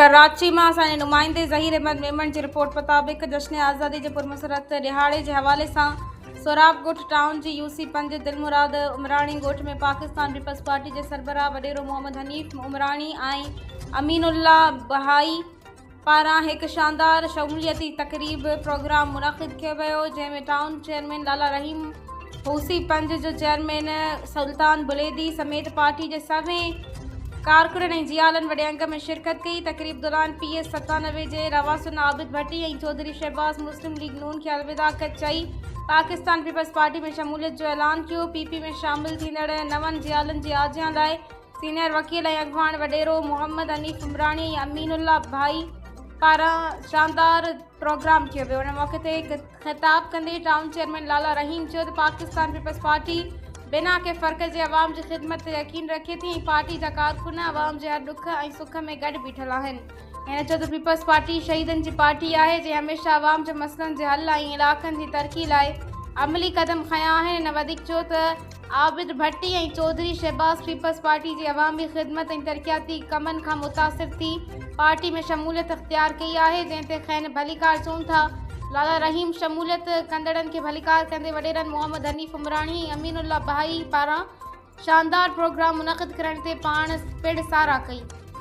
ڪراچي مان اسان جي نمائندي ظهير احمد ميمڻ جي رپورٽ مطابق جشن آزادي جي پرمسرت ڏهاڙي جي حوالي سان سهراب ڳوٺ ٽائون جي يو سي 5 دلمراد عمراڻي ڳوٺ ۾ پاڪستان پيپلز پارٽي جي سربراهه وڏيرو محمد حنيف عمراڻي ۽ امين الله بهائي پاران هڪ شاندار شموليتي تقريب پروگرام منعقد ڪيو ويو، جنهن ۾ ٽائون چيئرمين لالا رحيم هوسي، 5 جو چيئرمين سلطان بليدي سميت پارٽي جي سوين ڪارڪنن ۽ جيالن وڏي انگ ۾ شرڪت ڪئي. تقريب دوران پي ايس 97 جي رهواسين عابد ڀٽي ۽ چوڌري شهباز مسلم ليگ نون کي الوداع چئي پاڪستان پيپلز پارٽي ۾ شموليت جو اعلان ڪيو. پي پي ۾ شامل ٿيندڙ نون جيالن جي آجيان لاء سينيئر وڪيل ۽ اڳواڻ وڏيرو محمد حنيف عمراڻي ۽ امين الله ڀائي پاران شاندار پروگرام ڪيو ويو. ان موقعي تي خطاب ڪندي ٽائون چيئرمين لالا رحيم چيو ته پاڪستان پيپلز پارٽي بنا ڪنهن فرق جي عوام جي خدمت تي يقين رکي ٿي ۽ پارٽي جا ڪارڪن عوام جي هر ڏک ۽ سک ۾ گڏ بيٺل آهن. هن چيو ته پيپلز پارٽي شهيدن جي پارٽي آهي جنهن هميشه عوام جي مسئلن جي حل ۽ علائقن جي ترقي لاء عملي قدم کنيا آهن. هن وڌيڪ چيو ته عابد ڀٽي ۽ چوڌري شهباز پيپلز پارٽي جي عوامي خدمت ۽ ترقياتي ڪمن کان متاثر ٿي پارٽي ۾ شموليت اختيار ڪئي آهي، جنهن تي کين ڀليڪار چون ٿا. لالا رحيم شموليت ڪندڙن کي ڀليڪار ڪندي وڏيرن محمد حنيف عمراڻي ۽ امين الله بهائي پاران شاندار پروگرام منعقد ڪرڻ تي پاڻ پڻ ساراهه ڪئي.